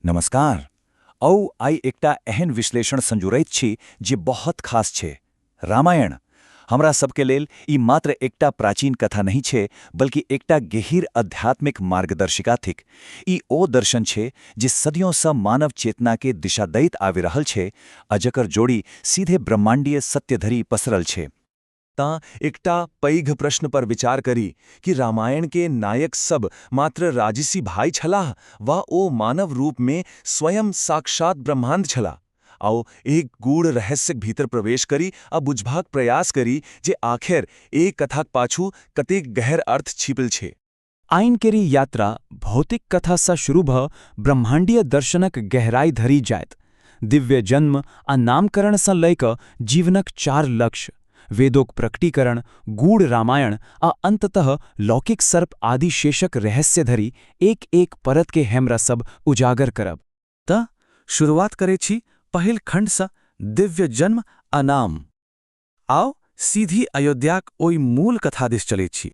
नमस्कार। औ आइ एकटा एहन विश्लेषण संजुरैत छी जे बहुत खास छै। रामायण हमरा सबके लेल ई मात्र एकटा प्राचीन कथा नहि छै, बल्कि एकटा गहीर आध्यात्मिक मार्गदर्शिका थिक। ई ओ दर्शन छै जे सदियोंसँ मानव चेतना के दिशा दैत आबि रहल छै आ जकर जोड़ी सीधे ब्रह्मांडीय सत्य धरि पसरल छै। ता एकटा पैघ प्रश्न पर विचार करी कि रामायण के नायक सब मात्र राजसी भाई छलाह वा ओ मानव रूप में स्वयं साक्षात ब्रह्मांड छलाह? आओ एक गूढ़ रहस्यक भीतर प्रवेश करी आ बुझबाक प्रयास करी जे आखिर एक कथाक पाछू कतेक गहर अर्थ छिपल छै। आइन केरी यात्रा भौतिक कथा सँ शुरू भ ब्रह्मांडीय दर्शनक गहराई धरि जायत। दिव्य जन्म आ नामकरण सँ लय कऽ जीवनक चार लक्ष्य, वेदोक प्रकटीकरण, गूढ़ रामायण आ अंततः लौकिक सर्प आदि शेषक रहस्य धरि एक एक परत के हमरा सब उजागर करब। त शुरुआत करै छी पहिल खंडसँ, दिव्य जन्म आ नाम। आओ सीधी अयोध्याक ओहि मूल कथा दिस चलैत छी।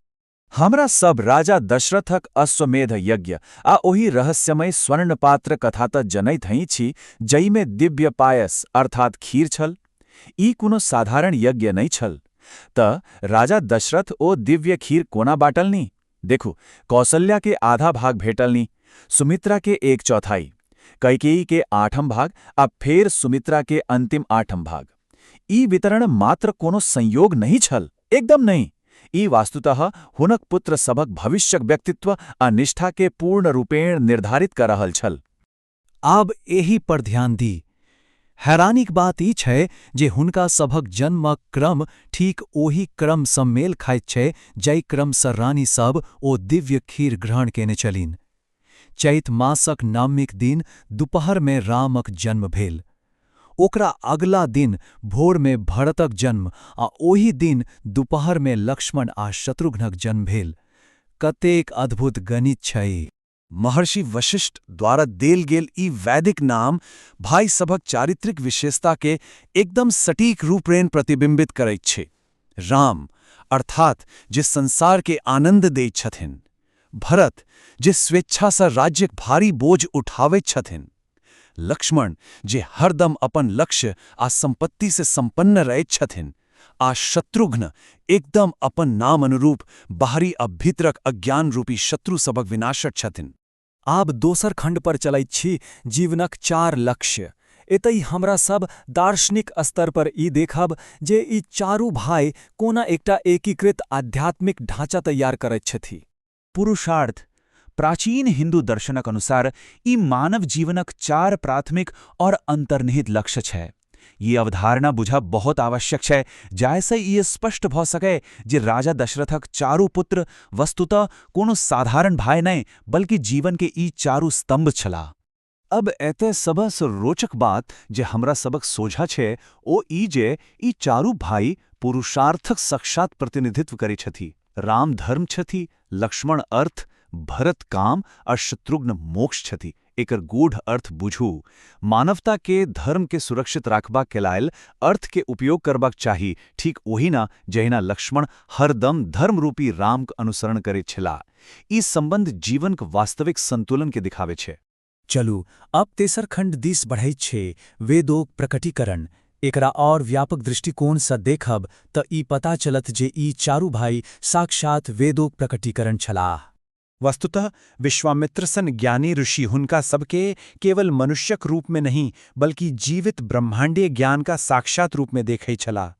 हमरा सब राजा दशरथक अश्वमेध यज्ञ आ ओहि रहस्यमय स्वर्णपात्र कथा त जनैत ही छी, जइमे दिव्य पायस अर्थात खीर छल। ई कोनो साधारण यज्ञ नहि छल। त राजा दशरथ ओ दिव्य खीर कोना बाटलनि? देखू, कौशल्या के आधा भाग भेटलनि, सुमित्रा के एक चौथाई, कैकेयी के आठम भाग आ फेर सुमित्रा के अंतिम आठम भाग। ई वितरण मात्र कोनो संयोग नहि छल, एकदम नहि। ई वस्तुतः हुनक पुत्र सभक भविष्यक व्यक्तित्व आ निष्ठा के पूर्ण रूपेण निर्धारित कर रहल छल। आब एहि पर ध्यान दी। हैरानीक बात ई छै जे हुनका सभक जन्मक क्रम ठीक ओही क्रमसँ मेल खाइत छै जाहि क्रमसँ रानी सब ओ दिव्य खीर ग्रहण केने छलीन। चैत मासक नवमीक दिन दुपहरमे रामक जन्म भेल। ओकरा अगला दिन भोरमे भरतक जन्म आ ओही दिन दुपहरमे लक्ष्मण आ शत्रुघ्नक जन्म भेल। कतेक अद्भुत गणित छै! महर्षि वशिष्ठ द्वारा देल गेल ई वैदिक नाम भाई सभक चारित्रिक विशेषता के एकदम सटीक रूपेण प्रतिबिंबित करैत छै। राम, अर्थात जे संसार के आनंद दैत छथिन। भरत, जे स्वेच्छासँ राज्यक भारी बोझ उठाबैत छथिन। लक्ष्मण, जे हरदम अपन लक्ष्य आ संपत्ति से संपन्न रहैत छथिन। आ शत्रुघ्न, एकदम अपन नाम अनुरूप बाहरी आ भीतरक अज्ञान रूपी शत्रु सभक विनाशक छथिन। आब दोसर खंड पर चलैत छी, जीवनक चार लक्ष्य। एतहि हमरा सब दार्शनिक स्तर पर ई देखब जे ई चारू भाई कोना एकटा एकीकृत आध्यात्मिक ढांचा तैयार करैत छथि। पुरुषार्थ प्राचीन हिंदू दर्शनक अनुसार ई मानव जीवनक चार प्राथमिक और अंतर्निहित लक्ष्य छै। ये अवधारणा बुझब बहुत आवश्यक छै, जाहिसँ ई स्पष्ट भऽ सकै जे राजा दशरथक चारू पुत्र वस्तुतः कोनो साधारण भाई नहि, बल्कि जीवन के ई चारू स्तंभ छलाह। अब एतय सबसँ रोचक बात जे हमरा सबक सोझा छै, ओ ई जे ई चारू भाई पुरुषार्थक साक्षात प्रतिनिधित्व करै छथि। राम धर्म छथि, लक्ष्मण अर्थ, भरत काम आ शत्रुघ्न मोक्ष छथि। एकर गूढ़ अर्थ बुझू। मानवता के धर्म के सुरक्षित राखबाक के लेल अर्थ के उपयोग करबाक चाही, ठीक ओहिना जहिना लक्ष्मण हरदम धर्मरूपी रामक अनुसरण करैत छलाह। ई संबंध जीवनक वास्तविक संतुलन के दिखावे छै। चलू, अब तेसर खंड दिस बढ़ैत छै, वेदोक प्रकटीकरण। एकरा और व्यापक दृष्टिकोणसँ देखब तऽ ई पता चलत जे ई चारू भाई साक्षात वेदोक प्रकटीकरण छलाह। वस्तुतः विश्वामित्र सन ज्ञानी ऋषि हुनका सबके केवल मनुष्यक रूप में नहीं, बल्कि जीवित ब्रह्मांडीय ज्ञान का साक्षात रूप में देखै छलाह।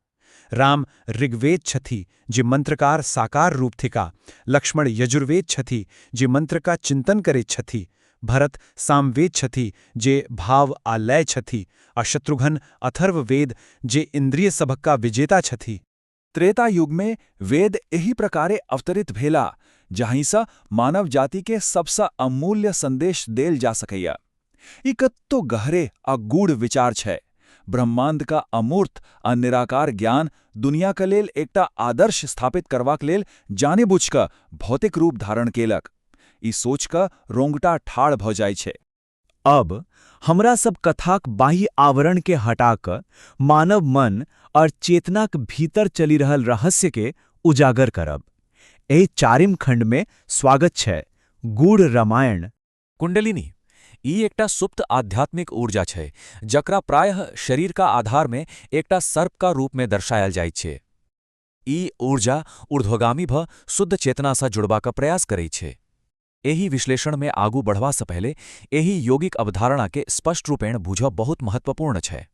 राम ऋग्वेद छथि, जे मंत्रकार साकार रूप थिका। लक्ष्मण यजुर्वेद छथि, जे मंत्र का चिंतन करैत छथि। भरत सामवेद छथि, जे भाव आ लय छथि, आ शत्रुघ्न अथर्ववेद, जे इंद्रिय सभक का विजेता छथि। त्रेता युग में वेद एहि प्रकारे अवतरित भेला, जाहिसँ मानव जाति के सबसँ अमूल्य संदेश देल जा सकैया। ई कत्तो गहरे आ गूढ़ विचार छै। ब्रह्मांड का अमूर्त आ निराकार ज्ञान दुनिया के लेल एकटा आदर्श स्थापित करबाक लेल जाने बुझ कऽ भौतिक रूप धारण केलक। ई सोच कऽ रोंगटा ठाढ़ भऽ जाइ छै। अब हमरा सब कथाक बाह्य आवरण के हटा कऽ मानव मन और चेतनाक भीतर चलि रहल रहस्य के उजागर करब। एहि चारिम खंड में स्वागत छै, गूढ़ रामायण। कुंडलिनी ई एकटा सुप्त आध्यात्मिक ऊर्जा छै, जकरा प्रायः शरीर का आधार में एकटा सर्प का रूप में दर्शायल जाइत छै। ई ऊर्जा ऊर्ध्वगामी भ शुद्ध चेतनासँ जुड़बाक प्रयास करै छै। एहि विश्लेषणमे आगू बढ़बासँ पहिले एहि यौगिक अवधारणाके स्पष्ट रूपेण बूझब बहुत महत्वपूर्ण छै।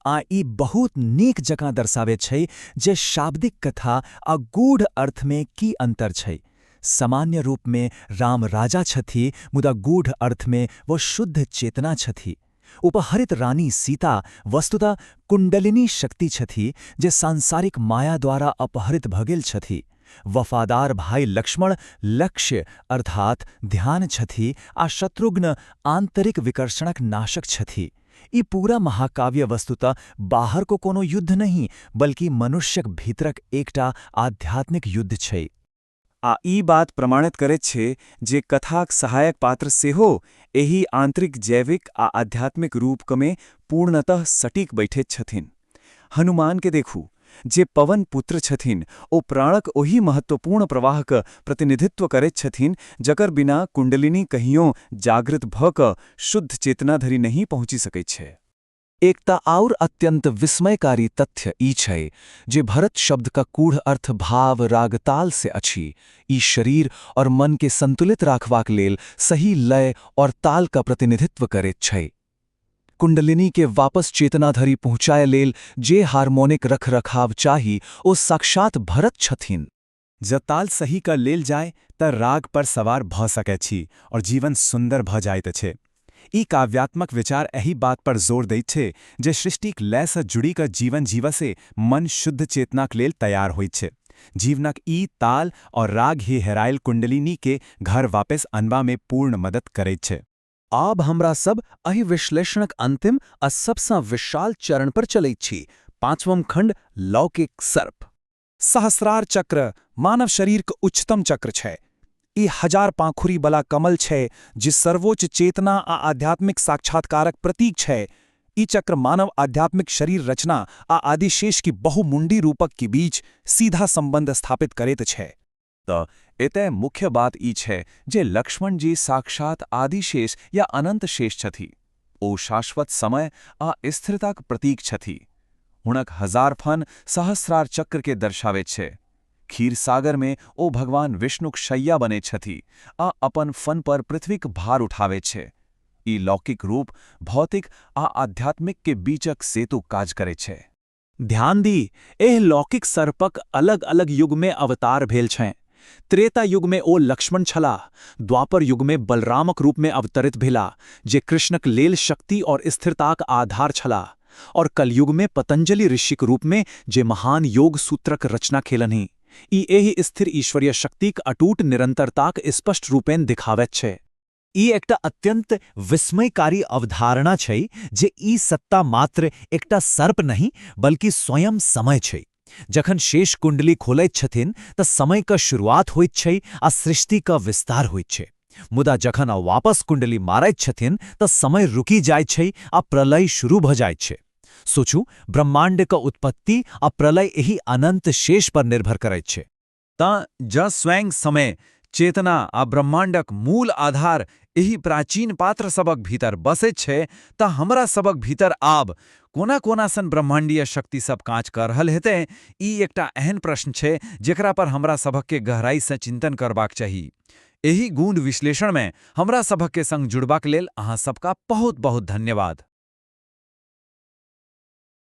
आ ई बहुत नीक जकाँ दर्शाबैत छै जे शाब्दिक कथा आ गूढ़ अर्थमे की अंतर छै। सामान्य रूपमे राम राजा छथि, मुदा गूढ़ अर्थमे वो शुद्ध चेतना छथि। उपहरित रानी सीता वस्तुतः कुण्डलिनी शक्ति छथि, जे सांसारिक माया द्वारा अपहृत भ गेल छथि। वफादार भाई लक्ष्मण लक्ष्य अर्थात ध्यान छथि आ शत्रुघ्न आंतरिक विकर्षणक नाशक छथि। ई पूरा महाकाव्य वस्तुतः बाहर को कोनो युद्ध नहीं, बल्कि मनुष्यक भीतरक एकटा आध्यात्मिक युद्ध छै। आ ई बात प्रमाणित करैत छै जे कथाक सहायक पात्र सेहो एहि आंतरिक जैविक आ आध्यात्मिक रूपकमे पूर्णतः सटीक बैठैत छथिन। हनुमानके देखू, जे पवन पुत्र छथिन, ओ प्राणक ओहि महत्वपूर्ण प्रवाहक प्रतिनिधित्व करैत छथिन जकर बिना कुण्डलिनी कहियो जागृत भ क शुद्ध चेतना धरि नहि पहुँचि सकैत छै। एकटा आओर अत्यंत विस्मयकारी तथ्य ई छै जे भरत शब्द का गूढ़ अर्थ भाव रागताल से अछि। ई शरीर और मन के संतुलित राखबाक लेल सही लय और ताल का प्रतिनिधित्व करैत छै। कुंडलिनी के वापस चेतना धरि पहुँचाए लेल जे हार्मोनिक रख-रखाव चाही, ओ साक्षात भरत छथिन। जँ ताल सही क लेल जाय त राग पर सवार भ सकैत छी और जीवन सुन्दर भ जाइत अछि। ई काव्यात्मक विचार एहि बात पर जोर दैत छै जे सृष्टिक लयसँ जुड़ि क जीवन जीवा से मन शुद्ध चेतनाक लेल तैयार होइत छै। जीवनक ई ताल और राग ही हेरायल कुंडलिनी के घर वापस अनबा में पूर्ण मदद करैत छै। आब हमरा सब एहि विश्लेषणक अंतिम आ सबसँ विशाल चरण पर चलैत छी, पांचवम खंड, लौकिक सर्प। सहस्रार चक्र मानव शरीरक उच्चतम चक्र छै। ई हजार पाखुरी बला कमल छै, जे सर्वोच्च चेतना आ आध्यात्मिक साक्षात्कारक प्रतीक छै। ई चक्र मानव आध्यात्मिक शरीर रचना आ आदिशेष की बहुमुंडी रूपक के बीच सीधा संबंध स्थापित करैत छै। तऽ एतय मुख्य बात ई छै जे लक्ष्मणजी साक्षात आदिशेष या अनंत शेष छथि। ओ शाश्वत समय आ स्थिरताक प्रतीक छथि। हुनक हजार फन सहस्रार चक्र के दर्शाबैत छै। क्षीर सागर में ओ भगवान विष्णुक शय्या बने छथि आ अपन फन पर पृथ्वीक भार उठाबैत छै। ई लौकिक रूप भौतिक आ आध्यात्मिक के बीचक सेतुक काज करैत छै। ध्यान दी, एह लौकिक सर्पक अलग-अलग युग में अवतार भेल छै। त्रेता युग में ओ लक्ष्मण छलाह, द्वापर युग में बलरामक रूप में अवतरित भेला, जे कृष्णक लेल शक्ति और स्थिरताक आधार छलाह, और कलयुग में पतंजलि ऋषिक रूप में, जे महान योग सूत्रक रचना खेलन्हि। ई एहि स्थिर ईश्वरीय शक्तिक अटूट निरंतरताक स्पष्ट रूपेण दिखावैत छै। ई एकटा अत्यंत विस्मयकारी अवधारणा छै जे ई सत्ता मात्र एकटा सर्प नहि, बल्कि स्वयं समय छै। जखन शेष कुंडली खोलैत छथिन त समय क शुरुआत होइत छै आ सृष्टि क विस्तार होइत छै। मुदा जखन ओ वापस कुंडली मारैत छथिन त समय रुकि जाइत छै आ प्रलय शुरू भ जाइत छै। सोचू, ब्रह्मांड क उत्पत्ति आ प्रलय एहि अनंत शेष पर निर्भर करैत छै। तँ जँ स्वयं समय, चेतना आ ब्रह्मांडक मूल आधार एहि प्राचीन पात्र सबक भीतर बसैत छै, त हमरा सबक भीतर आब कोना-कोना सन ब्रह्मांडीय शक्ति सब काज कर रहल हेतै? ई एकटा एहन प्रश्न छै जेकरा पर हमरा सबके गहराई से चिंतन करबाक चाही। एहि गूढ़ विश्लेषणमे हमरा सबके संग जुड़बाक लेल अहाँ सबका बहुत बहुत धन्यवाद।